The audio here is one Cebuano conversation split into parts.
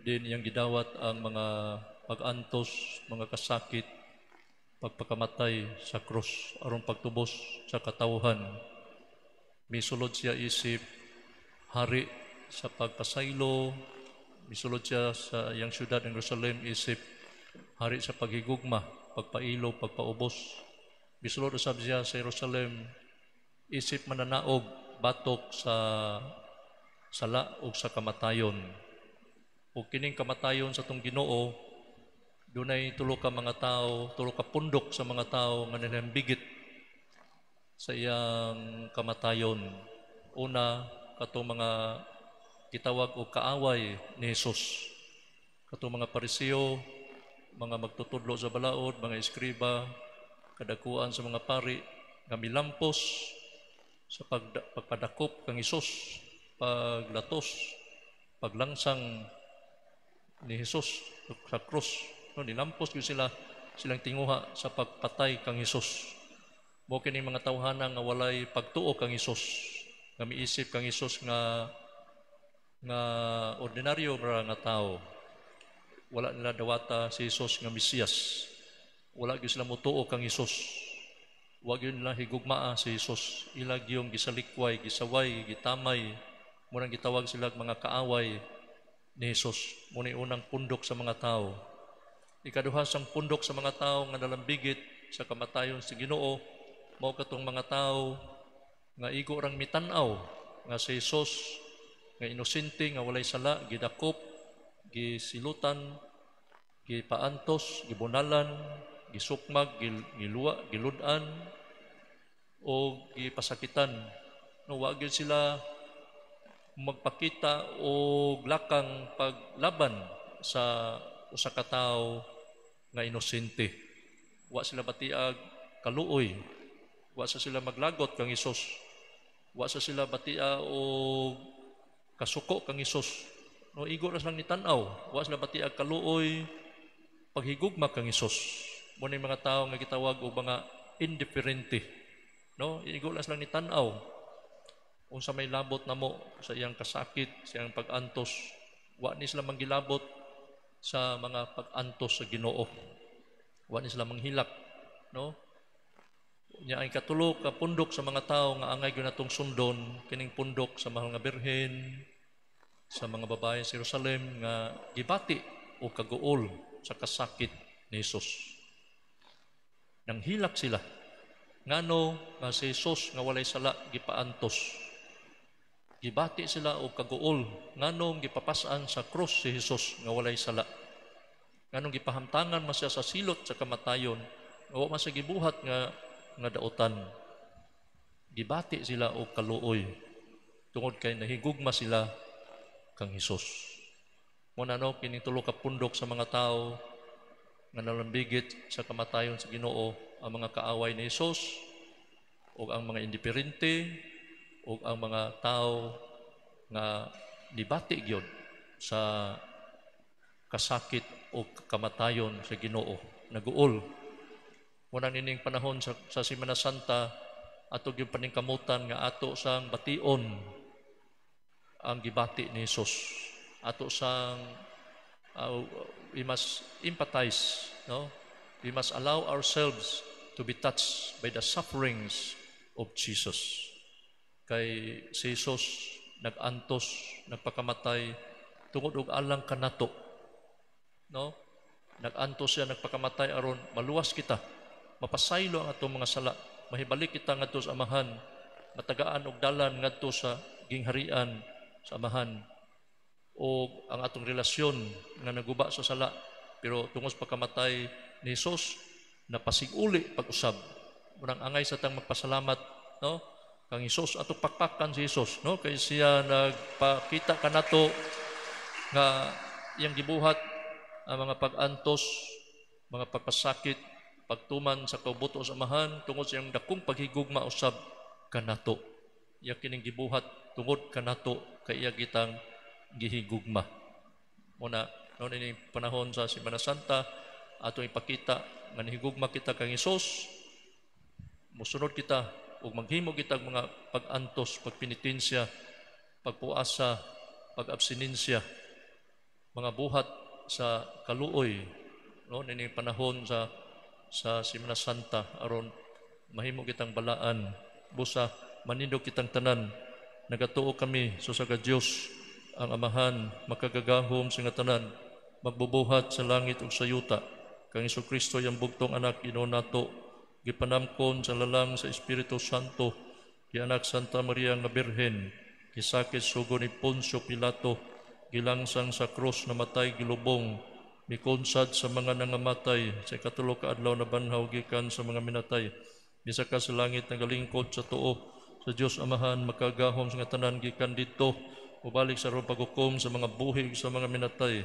Din iyang gidawat ang mga pag-antos, mga kasakit, pagpakamatay sa krus aron pagtubos sa katawhan. Misulod siya isip hari sa pagpasaylo, misulod siya sa iyang syudad ng Jerusalem isip hari sa paghigugma, pagpailo, pagpaubos. Misulod usab siya sa Jerusalem isip mananaog batok sa sala ug sa kamatayon. Ug kining kamatayon sa atong Ginoo, dunay tulo ka mga tao, tulo ka pundok sa mga tao nga nilambigit sa iyang kamatayon. Una, katong mga gitawag og kaaway ni Jesus. Katong mga Pariseo, mga magtutudlo sa balaod, mga eskriba, kadakuan sa mga pari nga milampos sa pagpadakop kang Hesus, paglatos, paglangsang ni Hesus sa krus. No, nilampos gyud sila silang tinguha sa pagpatay kang Hesus. Mao kini mga tawhana nga walay pagtuo kang Hesus, nga miisip kang Hesus nga nga ordinaryo ra nga tao. Wala nila dawata si Hesus nga Mesiyas. Wala gyud sila motuo kang Hesus. Wa gyud nila higugmaa si Hesus. Ila gyung gisalikway, gisaway, gitamay. Mao nang gitawag sila mga kaaway ni Hesus. Mao ni unang pundok sa mga tao. Ikaduha sang pundok sa mga tao nga nalambigit sa kamatayon sa Ginoo, mao katong mga tao nga igo rang mitan-aw nga si Hesus nga inosente nga walay sala gidakop, gisilutan, gipaantos, gibunalan, gisukmag, giluwa, gilud-an o gipasakitan. No, wa gyud sila magpakita og lakang paglaban sa usa ka tawo nga inosente. Wa sila batiag kaluoy. Wa sa sila maglagot kang Hesus. Wa sa sila batia og kasuko kang Hesus. No, igo ra silang nitan-aw. Wa sila batiag kaluoy, paghigugma kang Hesus. Mao ni mga tawo nga gitawag og mga indiferente. No, igo lang silang nitan-aw. Unsa may labot namo sa iyang kasakit, sa iyang pag-antos, wa ni sila manggilabot sa mga pag-antos sa Ginoo. Wa ni sila manghilak, no? Nya ay katulo ka pundok sa mga tao nga angay gyud natong sundon, kining pundok sa Mahal nga Birhen, sa mga babae sa Jerusalem nga gibati o kaguol sa kasakit ni Hesus. Nanghilak sila. Ngano nga si Hesus nga walay sala gipaantos. Gibati sila og kaguol nganong gipapas-an sa krus si Hesus nga walay sala. Nganong gipahamtangan man siya sa silot sa kamatayon nga wa man siya gibuhat nga nga daotan. Gibati sila og kaluoy tungod kay nahigugma sila kang Hesus. Mao na, no, kining tulo ka pundok sa mga tao nga nalambigit sa kamatayon sa Ginoo: ang mga kaaway ni Hesus ug ang mga indiferente ug ang mga tao nga nibati gyud sa kasakit o kamatayon sa Ginoo, naguol. Mao nining panahon sa Semana Santa, ato gyud paningkamutan nga ato sang bation ang gibati ni Hesus. Ato sang we must empathize, no? We must allow ourselves to be touched by the sufferings of Jesus. Kay si Jesus nag-antos, nagpakamatay tungod og alang kanato. No? Nag-antos siya, nagpakamatay aron maluwas kita, mapasaylo ang atong mga sala, mahibalik kita ngadto sa Amahan, matagaan og dalan ngadto sa gingharian sa Amahan o ang atong relasyon nga naguba sa sala, pero tungod sa pagkamatay ni Hesus napasiguli pag-usab. Unang angay sa tang magpasalamat, no, kang Hesus. Ato pakpakan si Hesus, no, kay siya nagpakita kanato nga iyang gibuhat ang mga pag-antos, mga pagpasakit, pagtuman sa kaubuto sa Amahan tungod sa iyang dakong paghigugma usab kanato. Iya kining gibuhat tungod kanato kay iya kitang gihigugma. Muna, no, ini panahon sa Semana Santa, atong ipakita nga nihigugma kita kang Hesus, musunod kita ug maghimo kita og mga pag-antos, pagpenitensya, pagpuasa, pag-abstinensya. mga buhat sa kaluoy, no, nining panahon sa Semana Santa aron mahimo kitang balaan. Busa manindog kitang tanan. Nagatuo kami sa usa ka Dios, ang Amahan, makagagahom sa nga tanan, magbubuhat sa langit ug sa yuta, kang Kristo, iyang bugtong anak, Ginoo nato, gipanamkon sa lalang sa Espiritu Santo, gianak Santa Maria nga Birhen, gisakit sugo ni Poncio Pilato, gilangsang sa krus, namatay, gilubong, mikonsad sa mga nangamatay, sa ikatulo ka adlaw nabanhaw gikan sa mga minatay, misaka sa langit, nagalingkod sa tuo sa Dios Amahan makagahom sa nga tanan. Gikan didto mobalik sa aron paghukom sa mga buhi sa mga minatay.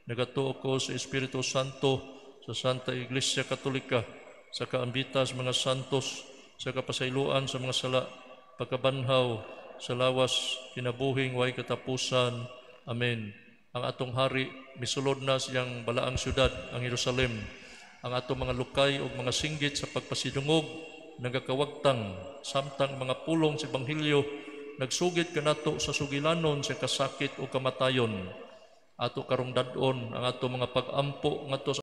Nagatuo ko sa Espiritu Santo, sa Santa Iglesia Katolika, sa kaambitas mga santos, sa kapasayloan sa mga sala, pagkabanhaw sa lawas, kinabuhing way katapusan. Amen. Ang atong hari misulod na siyang balaang syudad, ang Jerusalem. Ang atong mga lukay ug mga singgit sa pagpasidungog nagakawagtang samtang mga pulong sa ebanghelyo nagsugid kanato sa sugilanon sa kasakit o kamatayon. Ato karong dad-on ang ato mga pag-ampo ngadto sa